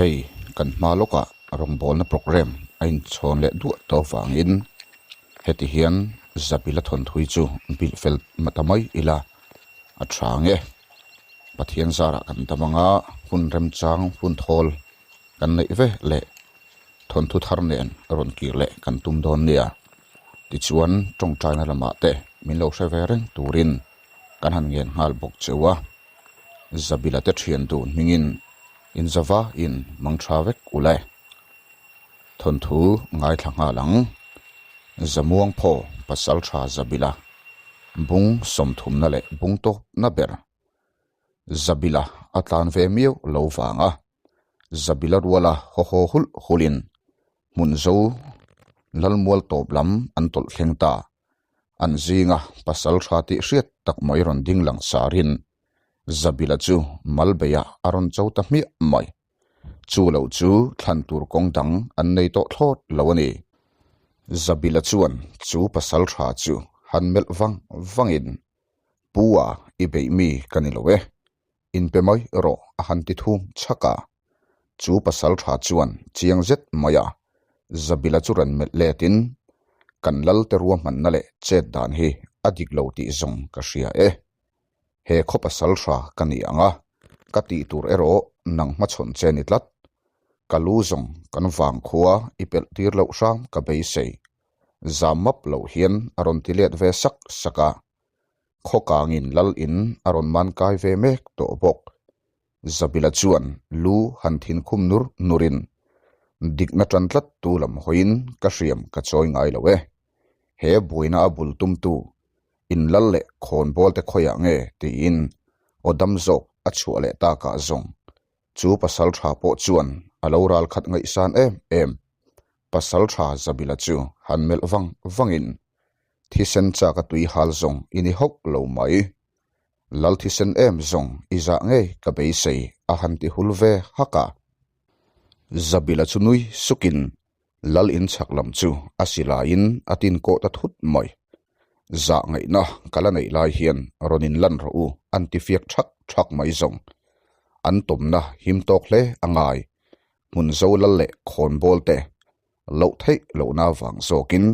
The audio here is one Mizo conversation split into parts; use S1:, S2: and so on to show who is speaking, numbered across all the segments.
S1: Hei kan hma lawkah rawngbawlna programme a inchhawn leh duah tawh avangin heti hian Zabila thawnthui chu bilh fel ta mai ila a tha ang e. Pathian zarah kan dam anga hun remchang hun thawl kan neih ve leh thawnthu thar nen rawn kir leh kan tum dawn nia. Tichuan tawngtaina lamah te min lo hre ve reng turin kan han ngen nghal bawk cheu a. Zabila te thian dun hmingin inzava in mang tha vek ulh e. Thawnthu ngaithla nghal ang. Zamuang phaw pasal tha Zabila bung sawmthumna leh bung tawpna ber Zabila a tlan ve miau lo vang a. Zabila ruala haw haw hulh hulhin hmun zo Lalmual tawp lam an tawlh thleng ta. An zinga pasal tha tih hriat tak mai rawn ding lang sarin Zabila chu Malbeia a rawn cho ta hmiah mai. Chu lo chu thlan tur kawng dang an nei tawh thlawt lo a ni. Zabila chuan chu pasal tha chu han melh vang vangin, Pu a, i beih mi ka ni lo e. Inpe mai rawh a han ti thum chhak a. Chu pasal tha chuan chiang zet mai a, Zabila chu rawn melh letin, Kan lal te ruahmanna leh chet dan hi a dik lo tih zawng ka hria e. He khaw pasal tha ka ni ang a, ka tih tur erawh nang hmachhawn che ni tlat. Ka lu zawng kan vangkhua i pelh tir loh hram ka beisei. Zam map loh hian a rawn ti let ve sak sak a. Khawkangin lal in a rawn man kai ve mek tawh bawk. Zabila chuan lu han thin khum nur nurin, Dikna tan tlat tu lam hawiin ka hriam ka chawi ngai lo e. He buaina a bul tumtu in lal leh khawnbawl te khawiah nge tiin aw dam zawk a chhuah leh takah zawng chu pasal tha pawh chuan a lo ral khat ngaihsan em em. Pasal tha Zabila chu han melh vang vangin Thisen chak a tui hal zawng i ni hauh lo mai. Lal thisen em zawng i zah ngei ka beisei a han ti hul ve hak a. Zabila chu nui sukin Lal in chhak lam chu a silaiin a tin kawh ta thut mai. Zah ngaihna ka la neih lai hian rawn in lan rawh u an ti fiak thak thak mai zawng. An tawmna him tawk hle a ngai. Hmun zo lal leh khawnbawl te loh theih lohna vang zawkin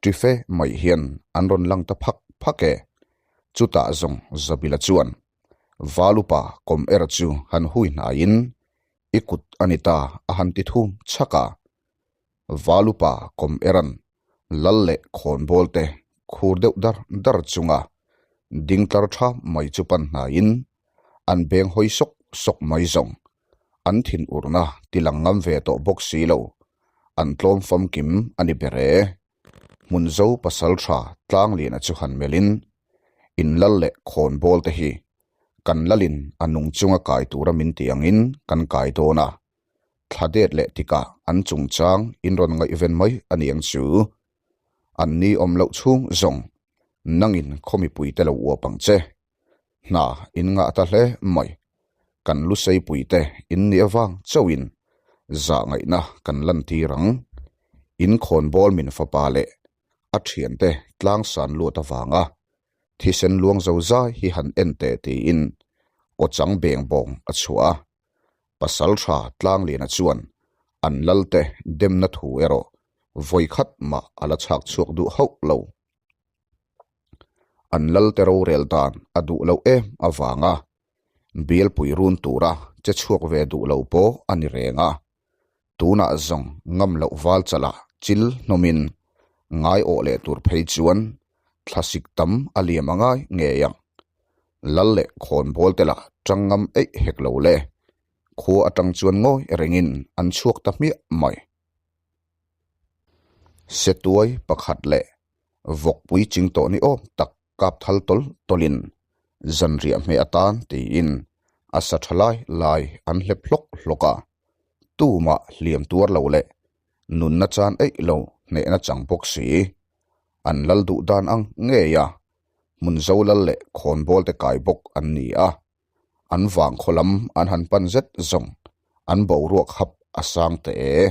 S1: Ṭife mai hian an rawn lang ta phak phak e. Chutah zawng Zabila chuan Valupa kawm er chu han hui hnaiin i kut a ni ta a han ti thum chhak a. Valupa kawm eran lal leh khawnbawl te khur deuh dar dar chunga ding tlar tha mai chu pan hnaiin an beng hawi sawk sawk mai zawng an thinurna ti lang ngam ve tawh bawk si lo, an tlawm famkim a ni ber e. Hmunzo pasal tha Tlangliana chu han melhin, In lal leh khawnbawl te hi kan lalin a nung chunga kai tura min tih angin kan kai dawn a, thla det leh tikah an chungchang in rawn ngaihven mai a ni ang chu. An ni awm loh chhung zawng nangin khaw mipuite lo uap ang che. Hna in ngah ta hle mai. Kan luseipui te in nih avang chauhin zah ngaihna kan lantir ang. In khawnbawl min fapa leh a thiante tlangsan luat avanga thisen luang zo zai hi han en teh tiin aw chang beng bawng a chhuah a. Pasal tha Tlangliana chuan an lalte demna thu erawh vawikhat mah a la chhak chhuak duh hauh lo. An lalte rorel dan a duh loh em avanga bialpui run tura che chhuak ve duh lo pawh a ni reng a. Tunah zawng ngam loh val chalah chil hnawmin ngai awh leh tur phei chuan thlasik tam a liam a ngai ngei ang. Lal leh khawnbawl te lah tang ngam eih hek lo le. Khua atang chuan ngawi rengin an chhuak ta hmiah mai. Setuai pakhat leh vawkpui ching tawh ni awm tak kap thal tawl tawlin zanriah hmeh atan tiin a sa tha lai lai an hlep hlawk hlawk a, tumah hliam tuar lo leh nunna chan eih lo hnehna chang bawk si. An lal duh dan ang ngei a, hmun zo lal leh khawnbawl te kai bawk an ni a, an vang khaw lam an han pan zet zawng an boruak hap a sang teh e.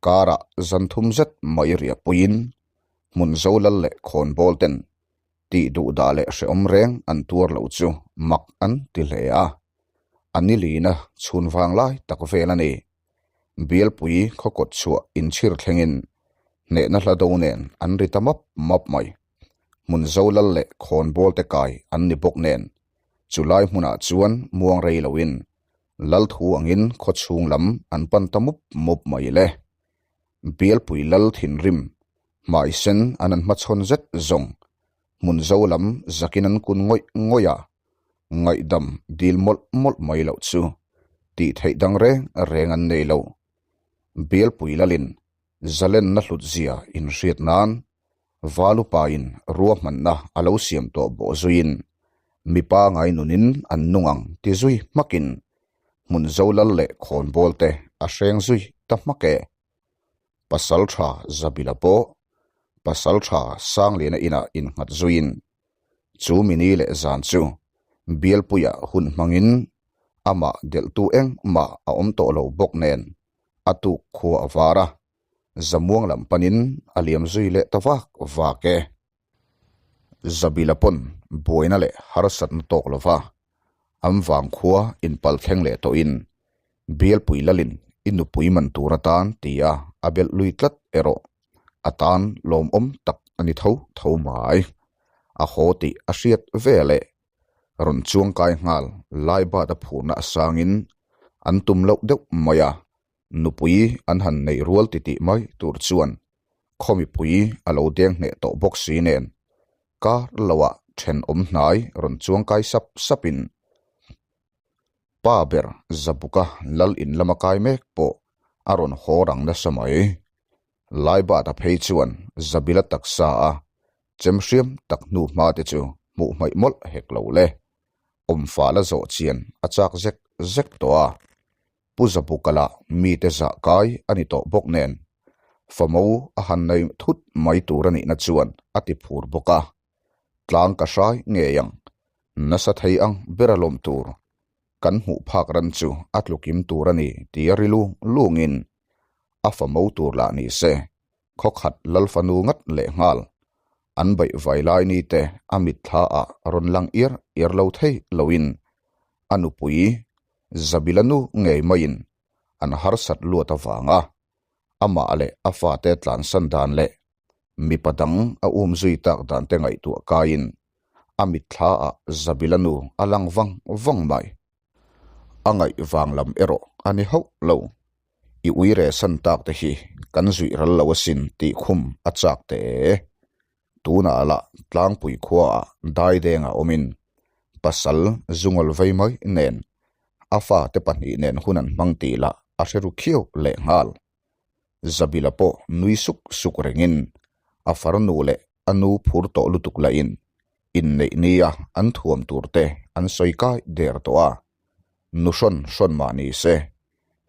S1: Karah zan thum zet mai riahpuiin hmun zo lal leh khawnbawl ten tih duh dah leh hrehawm reng an tuar lo chu mak an ti hle a. A ni lina chhun vang lai tak vel a ni. Bialpui khaw kawt chhuah inchhir thlengin hnehna hla do nen an ri ta map map mai. Hmun zo lal leh khawnbawl te kai an ni bawk nen chulai hmunah chuan muang rei loin lal thu angin khaw chhung lam an pan ta mup mup mai le. Bialpui lal thinrim hmai sen an an hmachhawn zet zawng hmun zo lam zakin an kun ngawih ngawih a, ngaihdam dil mawlh mawlh mai loh chu tih theih dang reng reng an nei lo. Bialpui lalin zalenna hlut zia inhriat nan Valupain ruahmanna a lo siam tawh bawh zuiin mipa ngai nunin an nung ang ti zui hmakin hmun zo lal leh khawnbawl te a hreng zui ta hmak e. Pasaltha Zabila pawh Pasaltha Sangliana inah innghat zuiin chu mini leh zan chu bialpuiah hun hmangin amah delhtu engmah a awm tawh lo bawk nen a tuk khua a var a, Zamuang lam panin a liam zui leh ta vak vak e. Zabila pawn buaina leh harsatna tawk lova an vangkhua inpal thleng leh tawhin Bialpui lalin i nupui man tur atan tia a belh lui tlat erawh a tan lawmawm tak a ni tho tho mai. A haw tih a hriat ve leh rawn chuangkai nghal Laibat a phurna a sangin an tum loh deuh mai a, Nupui an han neih rual titih mai tur chuan khaw mipui a lo deng hneh tawh bawk si nen kar loah thenawm hnai rawn chuang kai sap sapin pa ber Zabuka lal in lama kai mek pawh a rawn haw rang nasa mai. Laibata phei chuan Zabila taksa a chem hriam tak hnu hma te chu hmuh hmaih mawlh hek lo le. Awmfah la zawh chian a chak zek zek tawh a. Pu Zabuka lah mite zah kai a ni tawh bawk nen, famo a han nei thut mai tur a nihna chuan a ti phur bawk a, tlang ka hrai ngei ang, nasa thei ang ber a lawm tur, kan hmuh phak ran chu a tlukim tur a ni tia ri lung lungin a famo tur lah ni se, khawkhat Lalfanu ngat leh nghal an baih vai lai ni te a mitthla ah rawn lang iar iar lo thei loin a nupui Zabila nu ngei maiin an harsat luat avanga amah leh a fate tlansan dan leh mipa dang a um zui tak dan te ngaihtuah kaiin a mitthla ah Zabila nu a lang vang vang mai. A ngaih vang lam erawh a ni hauh lo. I ui reh san tak te hi kan zuih ral lo asin tih khum a chak teh e. Tunah lah tlangpui khuaah daidengah awmin pasal zungawl vei mai nen a fate pahnih nen hun an hmang tih lah a hre ru khiau lehnghal. Zabila pawh nui suk suk rengin a farnu leh a nu phur tawh lutuk lahin inneih nia an thuam tur te an sawi kai der tawh a, nu hrawn hrawn mah ni se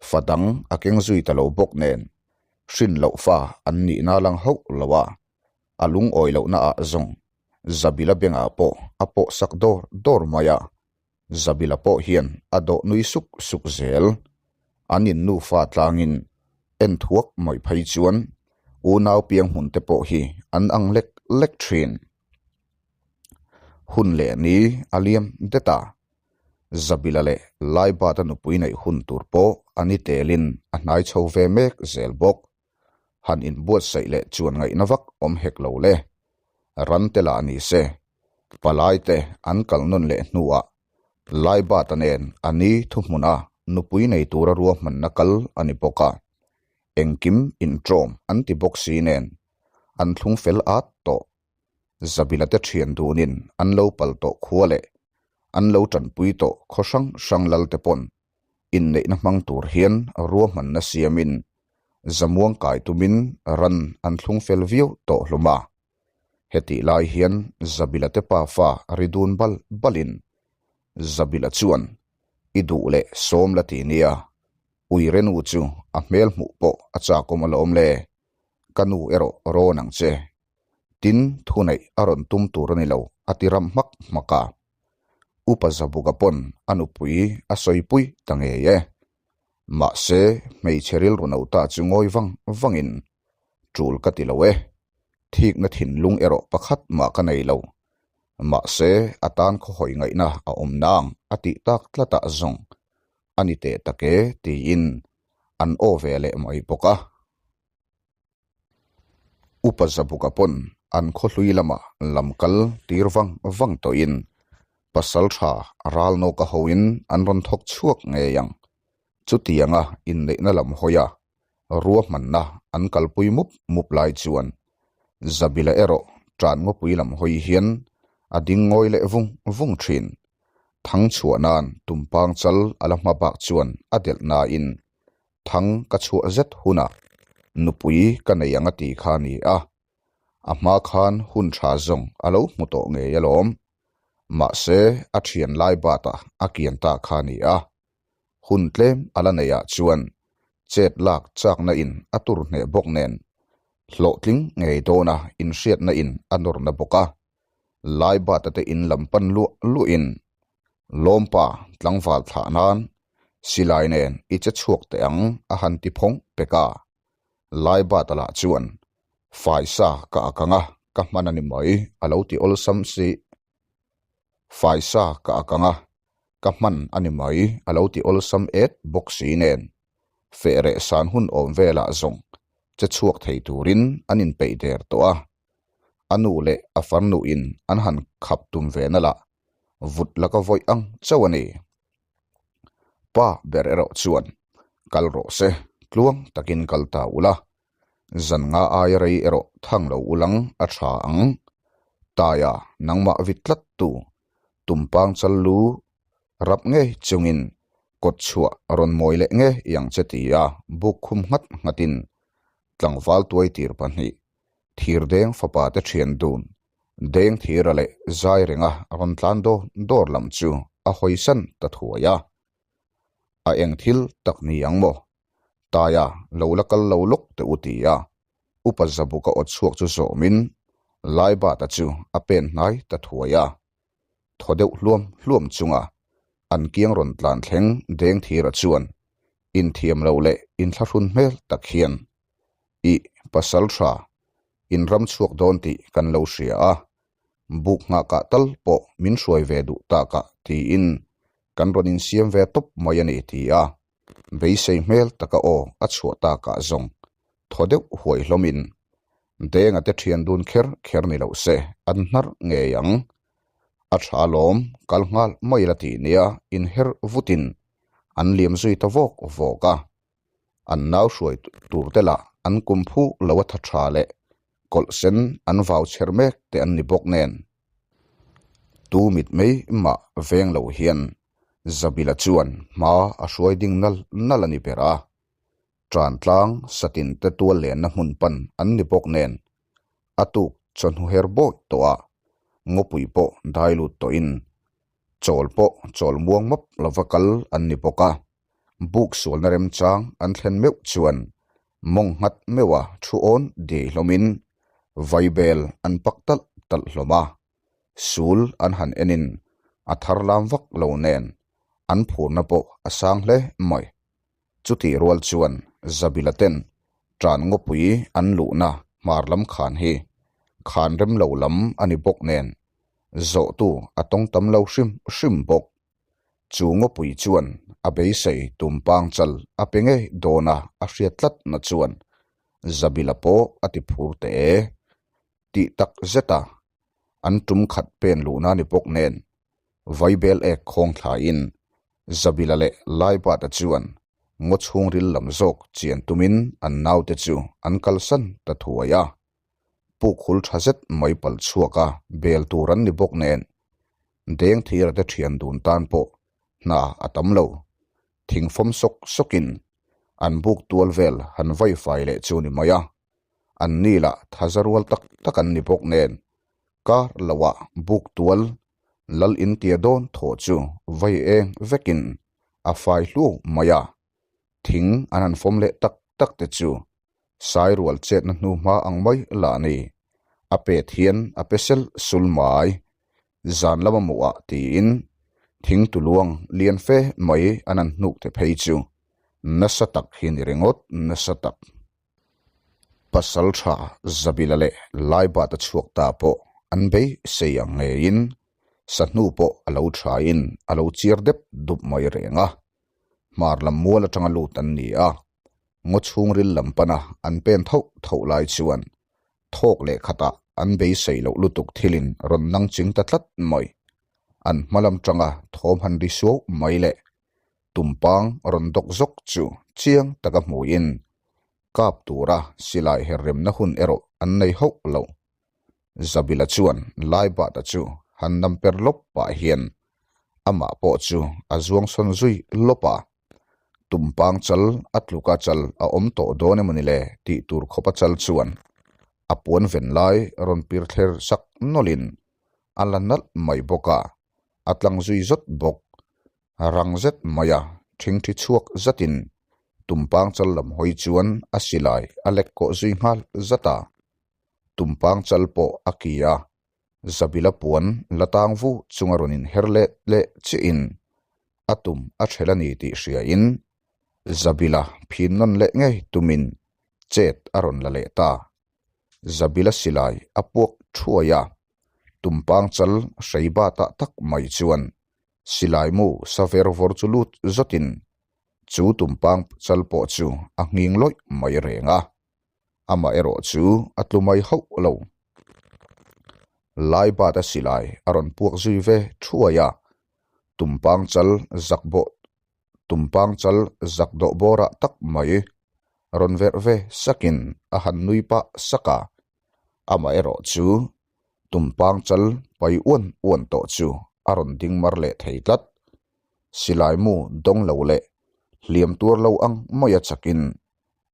S1: fa dang a keng zui ta lo bawk nen hrin loh fa an nihna lang hauh lo a, a lungawi lohna ah zawng Zabila bengah pawh a pawh sak dawr dawr mai a, Zabila pawh hian a dawh nui suk suk zel. An in nufa tlangin en thuak mai phei chuan unau piang hmun te pawh hi an ang lek lek thin. Hun leh ni a liam det a, Zabila leh Laibata nupui neih hun tur pawh a ni telin a hnai chho ve mek zel bawk. Han inbuatsaih leh chuan ngaihna vak awm hek lo le. Ran te lah ni se, palai te an kal nawn leh hnuah Laibata nen a ni thuhmuna nupui nei tura ruahmanna kal a ni bawk a, engkim inṭawm an ti bawk si nen an thlung fel at tawh. Zabila te thian dunin an lo pal tawh khua leh an lo tanpui tawh khaw hrang hrang lal te pawn inneihna hmang tur hian ruahmanna siamin zamuang kai tumin ran an thlung fel viau tawh hlawm a. Hetih lai hian Zabila te pafa ri dun bal balin Zabila chuan i duh leh sawm la ti nia, uire nu chu a hmel hmuh pawh a chakawm alawm le, ka nu erawh rawn ang che. Tin, thuneih a rawn tum tur a ni lo, a ti ram hmak hmak a. Upa Zabuka pawn a nupui a sawipui ta ngei e. Mahse, hmeichhe rilru no ta chu ngawi vang vangin, Tul ka ti lo e. Thikna thinlung erawh pakhat mah ka nei lo. Mahse, a tan khawhawi ngaihna a awm nang a tih tak tlatah zawng. a ni teh tak e tiin an aw ve leh mai bawk a. Upa Zabuka pawn an khawhlui lamah lam kal tir vang vang tawhin Pasaltha Ralnawka hoin an rawn thawk chhuak ngei ang. Chutianga inneihna lam hawia ruahmanna an kalpui mup mup lai chuan Zabila erawh tan ngawpui lam hawi hian a ding ngawi leh vung vung thin. Thang chhuah nan tumpang chal a la hma bak chuan a delh nain thang ka chhuah zet hunah nupui ka nei ang a ti kha a ni a, a hma khan hun tha zawng a lo hmu tawh ngei alawm. Mahse a thian lai batah a kian ta kha a ni a. Hun tlem a la neih ah chuan chet lak chakna in a tur hneh bawk nen hlawhtling ngei dawna inhriatna in a nawrna bawk a. Laibata te in lam pan luah luah in Lawmpa tlangval thlah nan silai nen i che chhuak teh ang a han ti phawng pek a. Laibata lah chuan Faisa ka ak ang a, ka hman a ni mai a lo ti awlsam si. Faisa ka ak ang a, ka hman a ni mai a lo ti awlsam et bawk si nen feh reh san hun awm velah zawng che chhuak thei turin an inpeih der tawh a. A nu leh a farnuin an han khap tum ve na lah vut laka vawih ang chauh a ni. Pa ber erawh chuan kal rawh se, tluang takin kal ta ula, Zan nga aia rei erawh thang lo ulang a tha ang. Taia nangmah vit tlat tu tumpang chal lu rap ngei chungin kawt chhuah rawn mawi leh nge iang che tia buk khum nghat nghatin tlangval tuai tir pahnih thir deng fapa te thian dun deng thira leh zai renga rawn tlan dawr dawr lam chu a hawisan ta thuai a. A eng thil tak ni ang maw? Taia lo la kal lo lawk teh u ti a, Upa Zabuka aw chhuak chu zawmin Laibata chu a pen hnai ta thuai a. Thaw deuh hluam hluam chunga an kiang rawn tlan thleng Dengthira chuan inthiam lo leh inthlahrun hmel tak hian, Ih, pasal tha, in ram chhuak dawn tih kan lo hria a, buk nghahkah tal pawh min hruai ve duh takah tiin kan rawn insiam ve tawp mai a ni ti a. Beisei hmel taka aw a chhuah takah zawng thaw deuh huai hlawmin Denga te thian dun kher kher ni loh se an hnar ngei ang. A tha lawm kal nghal mai la tih nia inher vutin an liam zui ta vawk vawk a. An nau hruai tur te lah an kum phu lo a tha tha leh kawlh sen an vau chher mek te an ni bawk nen. Tu mit mai mah veng lo hian Zabila chuan hma a hruai ding nal nal a ni ber a, tan tlang satin te tual lenna hmun pan an ni bawk nen a tuk chawhnu her bawi tawh a, ngawpui pawh dai lut tawhin chawl pawh chawl muang map lova kal an ni bawk a, buk sualna remchang an thlen meuh chuan mawng nghat meuha thu awn diai hlawmin vaibel an pak talh talh hlawm a. Sul an han enin a thar lam vak lo nen an phurna pawh a sang hle mai. Chutih rual chuan Zabila ten tan ngawpui an luhna hmar lam khan hi khan rem lo lam a ni bawk nen zawhtu a tawng tam lo hrim hrim bawk. Chu ngawpui chuan a beisei tumpang chal a pe ngei dawna a hriat tlatna chuan Zabila pawh a ti phur teh e. Tih tak zeta an tum khat pen luhna ni bawk nen Vaibel ek khawng thlaiin Zabila leh Laibata chuan ngaw chhungril lam zawk chian tumin an naute chu an kalsan ta thuai a. Puk hul tha zet mai pal chhuak a bel tur an ni bawk nen Dengthira te thian dun tan pawh hna a tam lo. Thingfawm sawk sawkin an buk tual vel han vai fai leh chu ni mai a. An ni lah thaza rual tak tak an ni bawk nen kar loah buk tual lal in tia dawn thaw chu vai eng vekin a fai hluau mai a. Thing an han fawm leh tak tak te chu sai rual chetna hnu hma ang mai lah a ni. A pet hian a pe sel sul mai. Zan lama muah tiin thing tuluang lian fe mai an han hnuk te phei chu nasa tak hi ni ringawt nasa tak. Pasal tha Zabila leh Laibata chhuak ta pawh an beisei ang ngeiin sahnu pawh a lo thain a lo chiar dep dup mai reng a. Hmar lam mual atanga lut an ni a, ngaw chhungril lam pana an pen tho tho lai chuan thawk leh khatah an beisei loh lutuk thilin rawn nang ching ta tlat mai. An hma lam tanga thawm han ri suau mai leh tumpang rawn dawk zawk chu chiang taka hmuin kap tura silai her remna hun erawh an nei hauh lo. Zabila chuan Laibata chu han nam per lawp pah hian amah pawh chu a zuang sawn zui lawp a, tumpang chal a tluka chal a awm tawh dawn emaw ni le tih tur khawpa chal chuan a puan ven lai rawn pir thler sak nawlhin a la nalh mai bawk a, a tlang zui zawt bawk. Rang zet maia thingthi chhuak zatin tumpang chal lam hawi chuan a silai a lek kawh zui nghal zat a. Tumpang chal pawh a ki a, Zabila puan la tang vu chunga rawn inher let leh chiahin a tum a ṭhel a ni tih hriain Zabila phin nawn leh ngei tumin chet a rawn la leh ta. Zabila silai a puak thuai a, tumpang chal hrei batah tak mai chuan silai mu sa ver vawr chu lut zawtin chu tumpang chal pawh chu a nghing lawih mai reng a. Amah erawh chu a tlu mai hauh lo. Laibata silai a rawn puak zui ve thuai a, tumpang chal zak bawh tumpang chal zak dawh bawrah tak mai rawn verh ve sakin a han nui pah sak a. Amah erawh chu tumpang chal pai uan uan tawh chu a rawn ding mar leh thei tlat. Silai mu dawng lo leh hliam tuar lo ang maia chakin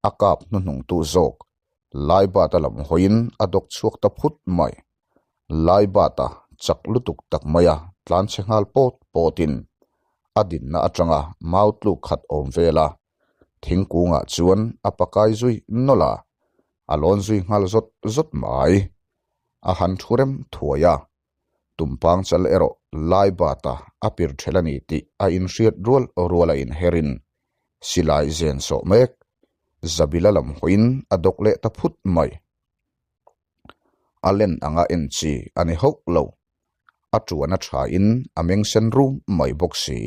S1: a kap hnuhnung tu zawk Laibata lam hawiin a dawk chhuak ta phut mai. Laibata chak lutuk tak maia tlan chhe nghal pawt pawtin a dinna atanga mau tluk khat awm vel a, thingkungah chuan a pakai zui nawlh a, a lawn zui nghal zawt zawt mai. A han thu rem thuai a, Tumpang chal erawh lai bata a pir ṭhel a ni tih a inhriat rual rual a inherin silai zen sawh mek Zabila lam hawiin a dawk leh ta phut mai. A len anga en chi a ni hauh lo. A ṭuan a ṭhain a meng sen rum mai bawk si.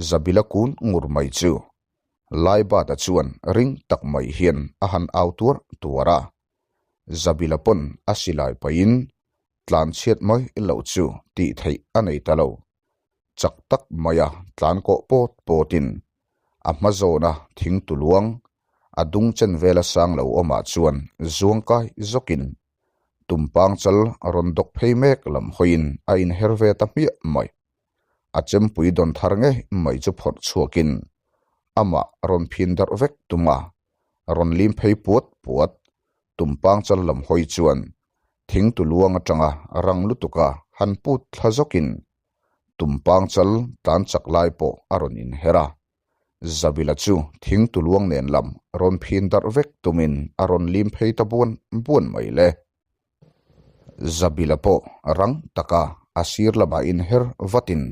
S1: Zabila kun ngur mai chu Laibata chuan ring tak mai hian a han au tuar tuar a. Zabila pawn a silai pahin tlan chhiat mai loh chu tih theih a nei ta lo. Chak tak maia tlan kawh pawt pawtin a hma zawna thing tuluang a dung chen vela sang lo awmah chuan zuang kai zawkin tumpang chal rawn dawk phei mek lam hawiin a inher ve ta hmiah mai. A chempui dawn thar ngei mai chu phawrh chhuakin amah rawn phin darh vek tum a. rawn lim phei puat puat, tumpang chal lam hawi chuan thing tu luang atanga rang lutuka han put thla zawkin tumpang chal tlan chak lai pawh a rawn inher a. Zabila chu thing tu luang nen lam rawn phin darh vek tumin a rawn lim phei ta buan buan mai le. Zabila pawh rang taka a sir lamah inher vatin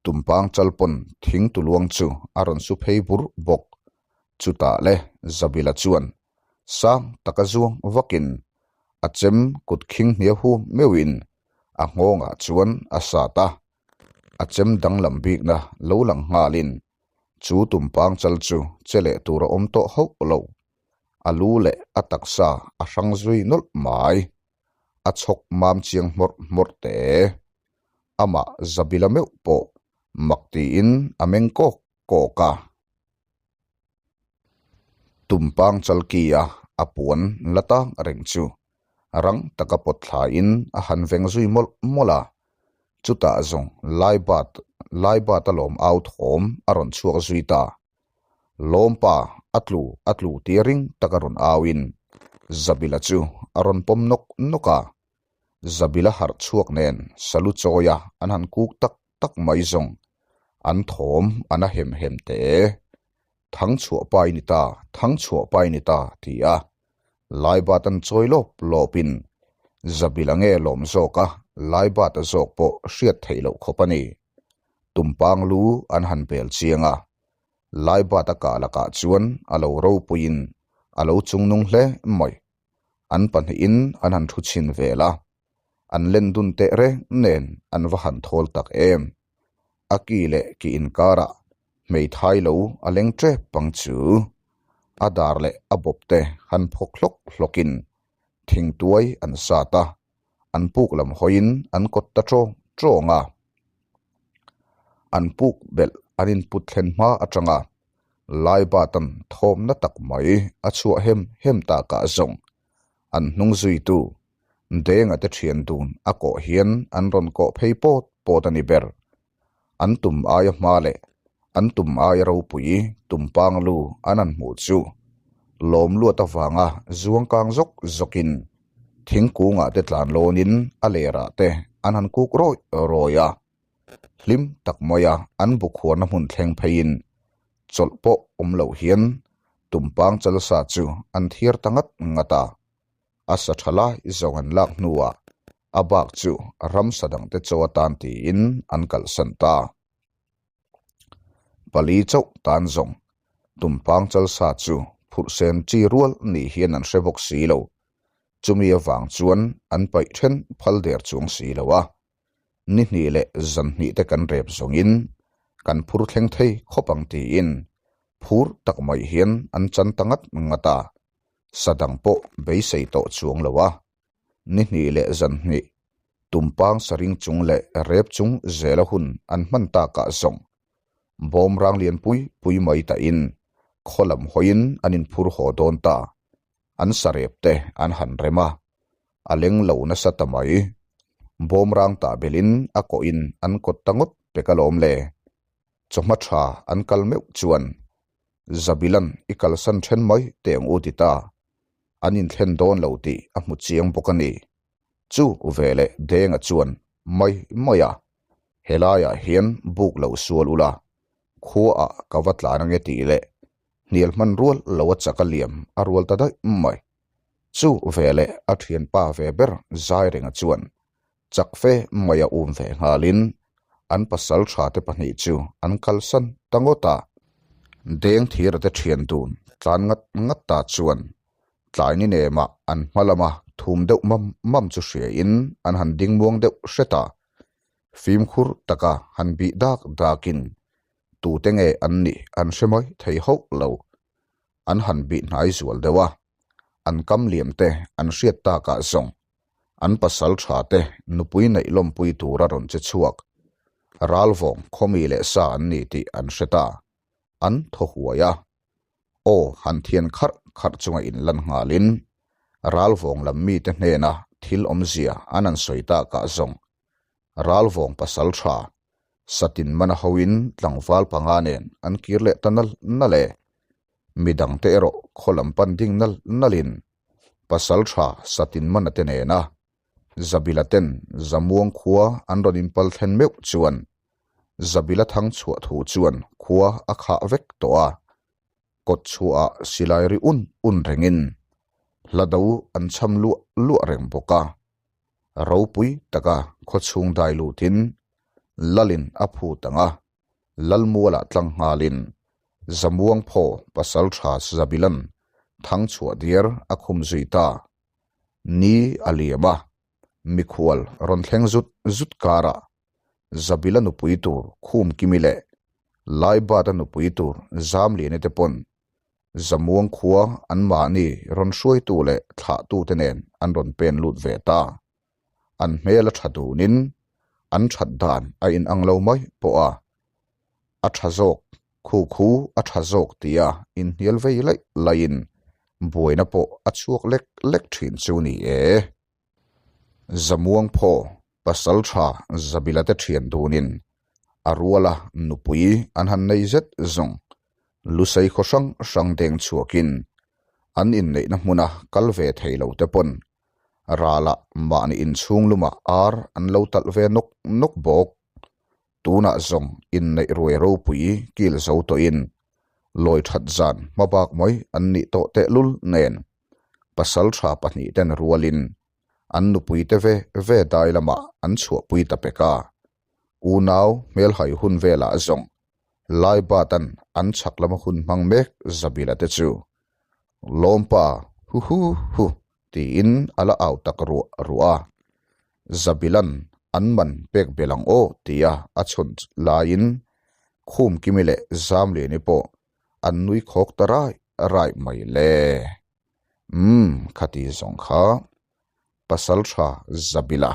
S1: tumpang chal pawn thing tu luang chu a rawn su phei bur bawk. Chutah le Zabila chuan sang taka zuang vakin a chem kut khing hniau hu meuhin a nghawngah chuan a sat a, a chem danglam bikna lo lang nghalin chu tumpang chal chu che leh tur a awm tawh hauh lo. A lu leh a taksa a hrang zui nawlh mai. A chhawk mam chiang hmawrh hmawrh te. Amah Zabila meuh pawh mak tiin a meng kawk kawk a. Tumpang chalki-a a puan la tang reng chu rang taka pawt thlain a han veng zui mawlh mawlh a. Chutah zawng Laibat Laibat a lawm au thawm a rawn chhuak zui ta. Lawmpa a tlu a tlu tia ring taka rawn auin Zabila chu a rawn pawm nawk nawk a. Zabila harh chhuak nen salu chawia an han kuk tak tak mai zawng an thawm an a hem hem teh e. Thang chhuah pa i ni ta, thang chhuah pa i ni ta, ti a. Laibat an chawi lawp lawpin Zabila nge lawm zawk a, Laibat a zawk pawh hriat theih loh khawp a ni. Tumpang lu an han bel chiang a, Laibat a kah lakah chuan a lo ropuiin a lo chungnung hle mai. An pahnihin an han thu chhin vel a. An len dun teh reng nen an va han thawl tak em. A ki leh ki inkarah Hmeithai lo a leng tep ang chu. A dar leh a bawp te han phawk hlawk hlawkin thingtuai an sat a, an puk lam hawiin an kawt ta tawng tawng a. An puk belh an input thlen hma atanga Laibatan thawmna tak mai a chhuah hem hem takah zawng an hnung zuitu Denga te thian dun a kawh hian an rawn kawh phei pawt pawt a ni ber. An tum aia hma leh an tum aia ropui tumpang lu an han hmuh chu lawm luat avanga zuang kang zawk zawkin thingkungah te tlan lawnin a lerah te an han kuk rawih rawih a. Hlim tak maia an bu khuarna hmun thleng pheiin chawlh pawh awm loh hian tumpang chalsa chu an thiar ta ngat ngat a. A sa tha lai zawng an lak hnuah a bak chu ramsa dangte chaw atan tiin an kalhsan ta. Pali chauh tan zawng tumpang chalsa chu phurh sen chi rual nih hian an hre bawk si lo. Chumi avang chuan an paih then phal der chuang si lo a. Ni hnih leh zan hnih te kan rep zawngin kan phur thleng thei khawp ang tiin phur tak mai hian an chan ta ngat ngat a. Sa dang pawh beisei tawh chuang lo a, ni hnih leh zan hnih tumpang saring chung leh rep chung zela hun an hman takah zawng bawm rang lian pui pui mai tahin khaw lam hawiin an inphur haw dawn ta. An sa rep te an han rem a, a leng lo nasa ta mai. Bawm rang tah belhin a kawhin an kawt ta ngawt pek alawm le. Chawhma tha an kal meuh chuan Zabilan i kalsan then mai teh ang u ti ta. An inthlen dawn lo tih a hmu chiang bawk a ni. Chu veleh Denga chuan mai mai a, Helaiah hian buk lo sual ula, khuaah ka va tlan ange tih leh hnial hman rual lo a chak a liam a rual ta daih mai. Chu veleh a thianpa ve ber Zairenga chuan Chak fe mai a um ve nghalin an pasal tha te pahnih chu an kalsan ta ngawt a. Deng thira te thian dun tlan ngat ngat ta chuan tlai ni nemah an hma lama thum deuh mam mam chu hriain an han ding muang deuh hret a. Fimkhur taka han bih dak dakin tute nge an nih an hre mai thei hauh lo. An han bih hnai zual deuh a, an kam liam te an hriat takah zawng An pasal tha te nupui neih lawmpui tura rawn che chhuak. Ralvawng khawmi leh sa an ni tih an hre ta. An thaw huai a. Aw han thian kharh kharh chunga inlan nghalin Ralvawng lam mite hnena thil awmzia an han sawi takah zawng Ralvawng pasal tha Satin mana hoin tlangval panga nen an kir leh ta nal nal e. Midangte erawh khaw lam pan ding nal nalin Pasal tha Satin mana te nena Zabila ten Zamuang khua an rawn inpal thlen meuh chuan Zabila thang chhuah thu chuan khua a khah vek tawh a, kawt chhuahah silai ri un un rengin hla do an cham luah luah reng bawk a. Ropui taka khawchhung dai lutin Lalin a phut ang a, Lalmualah tlang nghalin Zamuang phaw pasal tha Zabilan thangchhuah diar a khum zui ta. Ni a liam a, mikhual rawn thleng zut zut karah Zabila nupui tur Khumkimi leh Laibata nupui tur Zamliani te pawn Zamuang khua anmahni rawn hruaitu leh thlahtute nen an rawn pen lut ve ta. An hmel a tha dunin an that dan a inang lo mai pawh a, a tha zawk, khu khu a tha zawk tia inhnial vei laih laihin buaina pawh a chhuak lek lek thin chu ni e. Zamuang phaw pasal tha Zabila te thian dunin a ruala nupui an han nei zet zawng Lusei khaw hrang hrang deng chhuakin an inneihna hmuna kal ve thei lo te pawn Ralah mahni inchhung lumah ar an lo talh ve nawk nawk bawk. Tunah zawng inneih ruai ropui kil zo tawhin lawi that zan hma bak mai an nih tawh tehlul nen pasal tha pahnih ten rualin an nupui te ve ve dai lamah an chhuahpui ta pek a. Unau hmelhai hun velah zawng Laibatan an chhak lama hun hmang mek Zabila te chu Lawmpa hu hu hu tiin a la au tak ruah ruah a. Zabilan an man pek belh ang aw tia a chhawn laiin. Khumkimi leh Zamliani pawh an nui khawk ta rai rai mai le. Umm, khati zawng kha. Pasaltha Zabila.